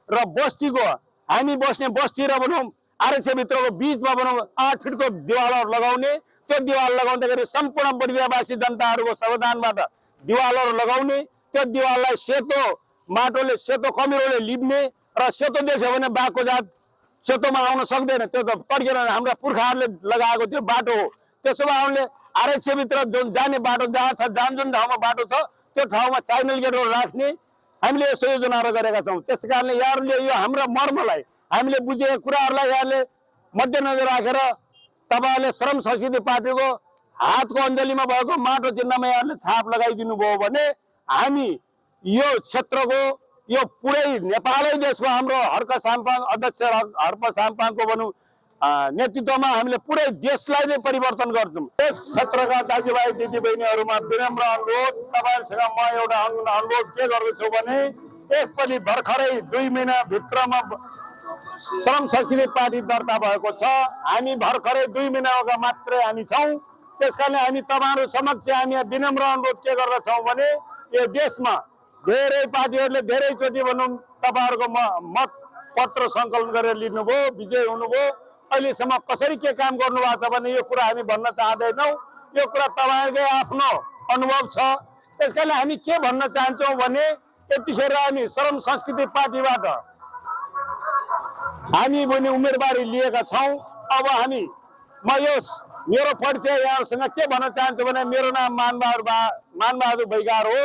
र बस्तीको हामी बस्ने बस्ती र भनौँ आरक्षे भित्रको बीचमा भनौँ 8 फिटको दिवालहरू लगाउने। त्यो दिवाल लगाउँदाखेरि सम्पूर्ण बर्दियावासी जनताहरूको संविधानबाट दिवालहरू लगाउने। त्यो दिवाललाई सेतो माटोले सेतो कमिरोले लिप्ने र सेतो देख्यो भने बाघको जात सेतोमा आउन सक्दैन। त्यो त तर्केर हाम्रा पुर्खाहरूले लगाएको त्यो बाटो हो। त्यसो भए हामीले आरक्षभित्र जुन जाने बाटो जहाँ छ जुन ठाउँमा बाटो छ त्यो ठाउँमा च्यानल गेटहरू राख्ने हामीले यस्तो योजनाहरू गरेका छौँ। त्यस कारणले यहाँहरूले यो हाम्रो मर्मलाई हामीले बुझेका कुराहरूलाई यहाँले मध्यनजर राखेर तपाईँहरूले श्रम संस्कृति पार्टीको हातको अञ्जलीमा भएको माटो चिन्हमा यहाँले छाप लगाइदिनु भयो भने हामी यो क्षेत्रको यो पुरै नेपालै देशको हाम्रो हर्क साम्पाङ अध्यक्ष हर्क साम्पाङको भनौँ नेतृत्वमा हामीले पुरै देशलाई नै परिवर्तन गर्छौँ। यस क्षेत्रका दाजुभाइ दिदीबहिनीहरूमा विनम्र अनुरोध, तपाईँहरूसँग म एउटा अनुरोध के गर्दछु भने यसपालि भर्खरै 2 महिनाभित्रमा श्रम संस्कृति पार्टी दर्ता भएको छ। हामी भर्खरै 2 महिनाका मात्रै हामी छौँ। त्यसकारणले हामी तपाईँहरू समक्ष हामी विनम्र अनुरोध के गर्दछौँ भने यो देशमा धेरै पार्टीहरूले धेरैचोटि भनौँ तपाईँहरूको मत पत्र सङ्कलन गरेर लिनुभयो, विजय हुनुभयो। अहिलेसम्म कसरी के काम गर्नुभएको छ भने यो कुरा हामी भन्न चाहँदैनौँ। यो कुरा तपाईँहरूकै आफ्नो अनुभव छ। त्यसकारणले हामी के भन्न चाहन्छौँ भने यतिखेर हामी श्रम संस्कृति पार्टीबाट हामी पनि उम्मेदवारी लिएका छौँ। अब हामी म यो मेरो परिचय यहाँहरूसँग के भन्न चाहन्छु भने मेरो नाम मानबहादुर भैगार हो।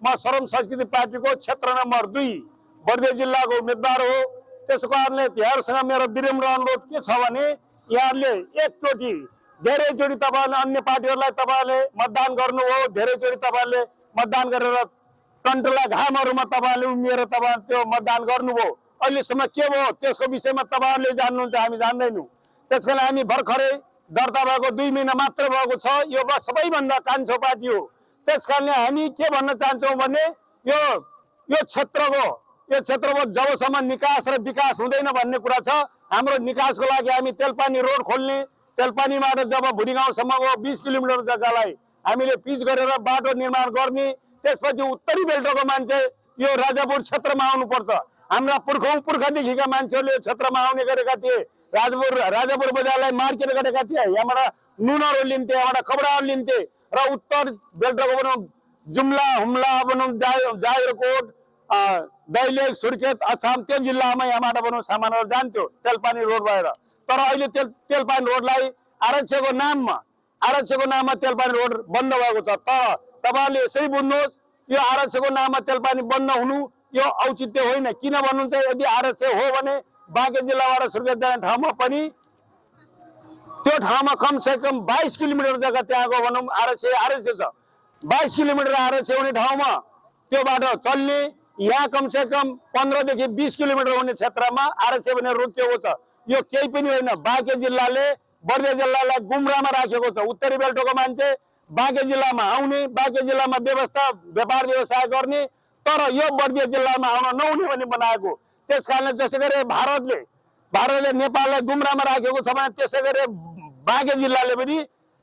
म श्रम संस्कृति पार्टीको क्षेत्र नम्बर 2 बर्दिया जिल्लाको उम्मेदवार हो। त्यसको कारणले यहाँहरूसँग मेरो विनम्र अनुरोध के छ भने यहाँहरूले एकचोटि धेरैचोटि तपाईँहरूले अन्य पार्टीहरूलाई तपाईँहरूले मतदान गर्नुभयो, धेरैचोटि तपाईँहरूले मतदान गरेर कण्ठला घामहरूमा तपाईँहरूले उभिएर तपाईँ त्यो मतदान गर्नुभयो। अहिलेसम्म के भयो त्यसको विषयमा तपाईँहरूले जान्नुहुन्छ, हामी जान्दैनौँ। त्यसकारण हामी भर्खरै दर्ता भएको 2 महिना मात्र भएको छ। यो सबैभन्दा कान्छो पार्टी हो। त्यसकारणले हामी के भन्न चाहन्छौँ भने यो क्षेत्रको जबसम्म निकास र विकास हुँदैन भन्ने कुरा छ। हाम्रो निकासको लागि हामी तेलपानी रोड खोल्ने, तेलपानीबाट जब भुरी गाउँसम्मको 20 किलोमिटर जग्गालाई हामीले पिच गरेर बाटो निर्माण गर्ने। त्यसपछि उत्तरी बेल्टको मान्छे यो राजापुर क्षेत्रमा आउनुपर्छ। हाम्रा पुर्खादेखिका मान्छेहरूले यो क्षेत्रमा आउने गरेका थिए। राजापुर बजारलाई मार्केट गरेका थिए। यहाँबाट नुनहरू लिन्थे, यहाँबाट कपडाहरू लिन्थे र उत्तर बेल्टको भनौँ जुम्ला हुम्ला भनौँ जागरकोट दैलेख सुर्खेत अछाम त्यो जिल्लामा यहाँबाट भनौँ सामानहरू जान्थ्यो तेलपानी रोड भएर। तर अहिले तेलपानी रोडलाई आरक्षको नाममा तेलपानी रोड बन्द भएको छ। तर तपाईँहरूले यसै बुझ्नुहोस् यो आरक्षको नाममा तेलपानी बन्द हुनु यो औचित्य होइन। किन भन्नुहुन्छ, यदि आरक्ष हो भने बाँके जिल्लाबाट सुर्खेत जाने ठाउँमा पनि त्यो ठाउँमा कमसेकम 22 किलोमिटर जग्गा त्यहाँको भनौँ आरक्ष छ। 22 किलोमिटर आरक्ष हुने ठाउँमा त्यो बाटो चल्ने। यहाँ कमसेकम 15 देखि 20 किलोमिटर हुने क्षेत्रमा आरक्ष भने रोकिएको छ। यो केही पनि होइन। बाँके जिल्लाले बर्दिया जिल्लालाई गुमराहमा राखेको छ। उत्तरी बेल्टोको मान्छे बाँके जिल्लामा आउने, बाँके जिल्लामा व्यापार व्यवसाय गर्ने, तर यो बर्दिया जिल्लामा आउन नहुने पनि बनाएको। त्यसकारणले जसै गरी भारतले नेपाललाई गुमराहमा राखेको छ भने त्यसै गरी बाँके जिल्लाले पनि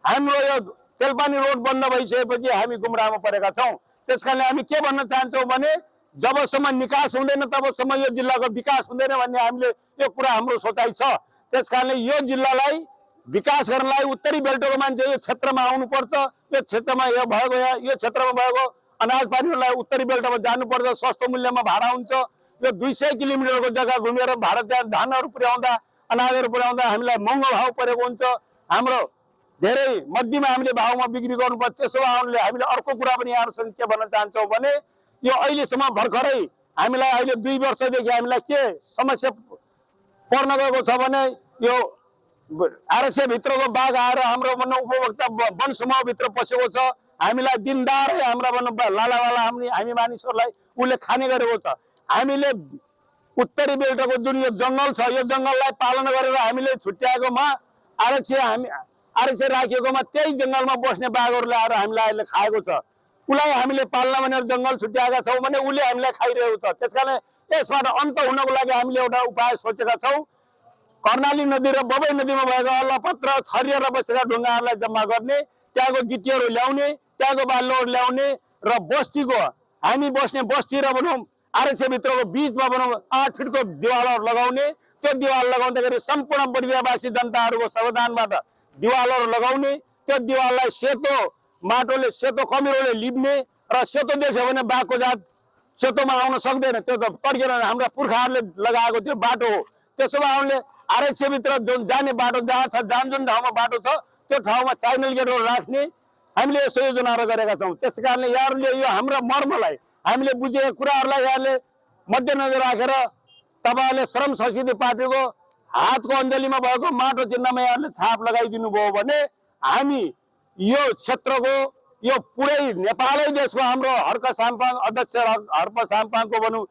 हाम्रो यो तेलपानी रोड बन्द भइसकेपछि हामी गुमराहमा परेका छौँ। त्यसकारणले हामी के भन्न चाहन्छौँ भने जबसम्म निकास हुँदैन तबसम्म यो जिल्लाको विकास हुँदैन भन्ने हामीले यो कुरा हाम्रो सोचाइ छ। त्यसकारणले यो जिल्लालाई विकास गर्नलाई उत्तरी बेल्टोको मान्छे यो क्षेत्रमा आउनुपर्छ। यो क्षेत्रमा यो क्षेत्रमा भएको अनाज पानीहरूलाई उत्तरी बेल्टमा जानुपर्छ। सस्तो मूल्यमा भाडा हुन्छ। यो 200 किलोमिटरको जग्गा घुमेर भारत त्यहाँ धानहरू पुर्याउँदा अनाजहरू पुर्याउँदा हामीलाई महँगो भाव परेको हुन्छ। हाम्रो धेरै मध्यमा हामीले भावमा बिक्री गर्नुपर्छ। त्यसो भए हामीले अर्को कुरा पनि यहाँहरूसँग के भन्न चाहन्छौँ भने यो अहिलेसम्म भर्खरै हामीलाई अहिले 2 वर्षदेखि हामीलाई के समस्या पर्न गएको छ भने यो आरक्षभित्रको बाघ आएर हाम्रो भनौँ उपभोक्ता वन समूहभित्र पसेको छ। हामीलाई दिनदारै हाम्रा भनौँ लालावाला हामी मानिसहरूलाई उसले खाने गरेको छ। हामीले उत्तरी बेल्टको जुन यो जङ्गल छ यो जङ्गललाई पालना गरेर हामीले छुट्याएकोमा आरक्ष राखिएकोमा त्यही जङ्गलमा बस्ने बाघहरूले आएर हामीलाई अहिले खाएको छ। उसलाई हामीले पाल्न भनेर जङ्गल छुट्याएका छौँ भने उसले हामीलाई खाइरहेको छ। त्यसकारण यसबाट अन्त हुनको लागि हामीले एउटा उपाय सोचेका छौँ। कर्णाली नदी र बबई नदीमा भएका अलपत्र छरिएर बसेका ढुङ्गाहरूलाई जम्मा गर्ने, त्यहाँको गिटीहरू ल्याउने, त्यहाँको बालुहरू ल्याउने र बस्तीको हामी बस्ने बस्ती र भनौँ आरक्षे भित्रको बीचमा भनौँ 8 फिटको दिवालहरू लगाउने, त्यो दिवाल लगाउँदाखेरि सम्पूर्ण बर्दियावासी जनताहरूको संविधानबाट दिवालहरू लगाउने, त्यो दिवाललाई सेतो माटोले सेतो कमिरोले लिप्ने र सेतो देख्यो भने बाघको जात सेतोमा आउन सक्दैन, त्यो त तर्केर हाम्रा पुर्खाहरूले लगाएको त्यो बाटो हो। त्यसो भए हामीले आरक्षभित्र जुन जाने बाटो जहाँ छ, जुन ठाउँमा बाटो छ त्यो ठाउँमा च्यानल गेटहरू राख्ने हामीले यस्तो योजनाहरू गरेका छौँ। त्यस कारणले यहाँहरूले यो हाम्रो मर्मलाई हामीले बुझेका कुराहरूलाई यहाँले मध्यनजर राखेर तपाईँहरूले श्रम संस्कृति पार्टीको हातको अञ्जलीमा भएको माटो चिन्हमा यहाँहरूले छाप लगाइदिनु भयो भने हामी यो क्षेत्रको यो पुरै नेपालै देशको हाम्रो हर्क साम्पाङ अध्यक्ष हर्क साम्पाङको भनौँ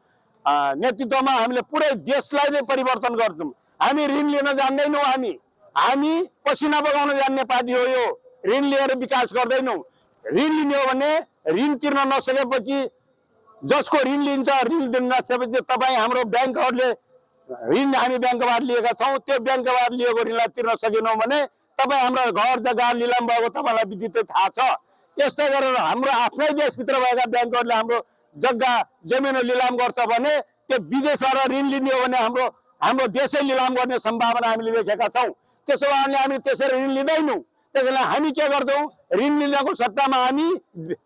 नेतृत्वमा हामीले पुरै देशलाई नै परिवर्तन गर्छौँ। हामी ऋण लिन जान्दैनौँ, हामी पसिना बगाउन जान्ने पार्टी हो। यो ऋण लिएर विकास गर्दैनौँ। ऋण लिने हो भने ऋण तिर्न नसकेपछि जसको ऋण लिन्छ, ऋण दिन नसकेपछि तपाईँ हाम्रो ब्याङ्कहरूले ऋण हामी ब्याङ्कबाट लिएका छौँ, त्यो ब्याङ्कबाट लिएको ऋणलाई तिर्न सकेनौँ भने तपाईँ हाम्रो घर जग्गा लिलाम भएको तपाईँलाई विदितै थाहा छ। यस्तै गरेर हाम्रो आफ्नै देशभित्र भएका ब्याङ्कहरूले हाम्रो जग्गा जमिन लिलाम गर्छ भने त्यो विदेशबाट ऋण लिने हो भने हाम्रो देशै लिलाम गर्ने सम्भावना हामीले देखेका छौँ। त्यसो भए हामी त्यसरी ऋण लिँदैनौँ। त्यसैले हामी के गर्छौँ, ऋण लिनको सट्टामा हामी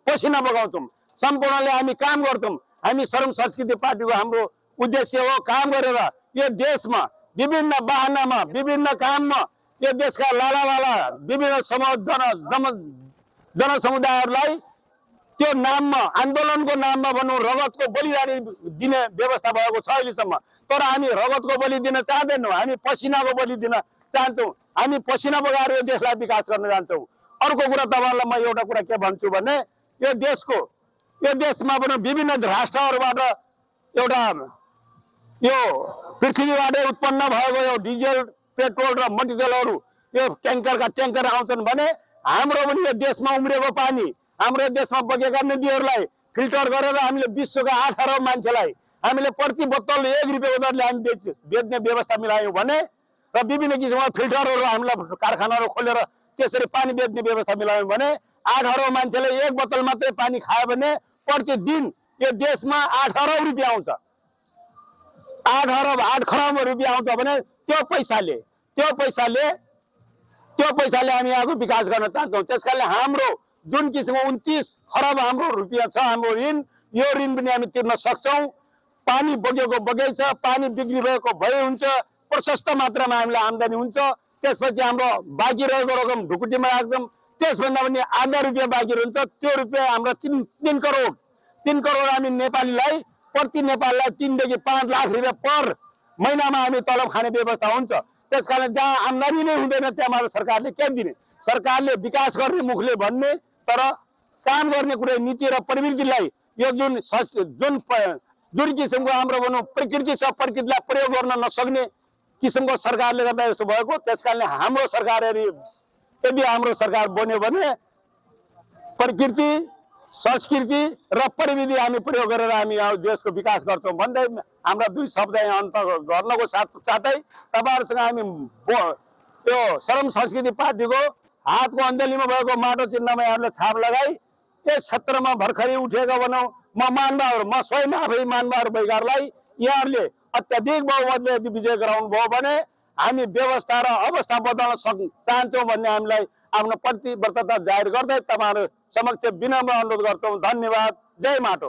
पसिना बगाउँछौँ, सम्पूर्णले हामी काम गर्छौँ। हामी श्रम संस्कृति पार्टीको हाम्रो उद्देश्य हो काम गरेर यो देशमा विभिन्न बाहनामा विभिन्न काममा यो देशका लालावाला विभिन्न जनसमुदायहरूलाई त्यो नाममा आन्दोलनको नाममा भनौँ रगतको बलिदानी दिने व्यवस्था भएको छ अहिलेसम्म। तर हामी रगतको बलि दिन चाहँदैनौँ, हामी पसिनाको बलि दिन चाहन्छौँ। हामी पसिना बगाएर यो देशलाई विकास गर्न जान्छौँ। अर्को कुरा तपाईँहरूलाई म एउटा कुरा के भन्छु भने यो देशमा पनि विभिन्न राष्ट्रहरूबाट एउटा यो पृथ्वीबाटै उत्पन्न भएको यो डिजेल पेट्रोल र मट्टितेलहरू यो ट्याङ्कर आउँछन् भने हाम्रो पनि यो देशमा उम्रेको पानी हाम्रो देशमा बगेका नदीहरूलाई फिल्टर गरेर हामीले विश्वका 8 अरब मान्छेलाई हामीले प्रति बोतल 1 रुपियाँको दरले हामी बेच्ने व्यवस्था मिलायौँ भने र विभिन्न किसिमका फिल्टरहरू हामीलाई कारखानाहरू खोलेर त्यसरी पानी बेच्ने व्यवस्था मिलायौँ भने 8 अरब मान्छेले 1 बोतल मात्रै पानी खायो भने प्रतिदिन यो देशमा 8 अरब रुपियाँ आउँछ। 8 खरब रुपियाँ आउँछ भने त्यो पैसाले हामी यहाँको विकास गर्न चाहन्छौँ। त्यसकारणले हाम्रो जुन किसिमको 29 खरब हाम्रो रुपियाँ छ हाम्रो ऋण, यो ऋण पनि हामी तिर्न सक्छौँ। पानी बगेको बगैछ, पानी बिक्री भएको भए हुन्छ, प्रशस्त मात्रामा हामीलाई आम्दानी हुन्छ। त्यसपछि हाम्रो बाँकी रहेको रकम ढुकुटीमा राख्छौँ। त्यसभन्दा पनि आधा रुपियाँ बाँकी रहन्छ, त्यो रुपियाँ हाम्रो 3 करोड हामी नेपालीलाई प्रति नेपालीलाई 3 देखि 5 लाख रुपियाँ पर महिनामा हामी तलब खाने व्यवस्था हुन्छ। त्यसकारण जहाँ आम्दानी नै हुँदैन त्यहाँबाट सरकारले के दिने? सरकारले विकास गर्ने मुखले भन्ने तर काम गर्ने कुनै नीति र प्रवृत्तिलाई यो जुन किसिमको हाम्रो भनौँ प्रकृति छ, प्रकृतिलाई प्रयोग गर्न नसक्ने किसिमको सरकारले गर्दा यसो भएको। त्यसकारणले हाम्रो सरकार यदि हाम्रो सरकार बन्यो भने प्रकृति संस्कृति र प्रविधि हामी प्रयोग गरेर हामी यहाँ देशको विकास गर्छौँ भन्दै हाम्रा 2 शब्द यहाँ अन्त गर्नको साथै तपाईँहरूसँग हामी यो श्रम संस्कृति पार्टीको हातको अञ्जलीमा भएको माटो चिन्हमा यहाँहरूले छाप लगाई यस क्षेत्रमा भर्खरै उठेको भनौँ म स्वयं आफै मानबहादुर बैगारलाई यहाँहरूले अत्याधिक बहुमतले यदि विजय गराउनु भयो भने हामी व्यवस्था र अवस्था बदल्न चाहन्छौँ भन्ने हामीलाई आफ्नो प्रतिबद्धता जाहेर गर्दै तपाईँहरू समक्ष विनम्र अनुरोध गर्छौँ। धन्यवाद। जय माटो।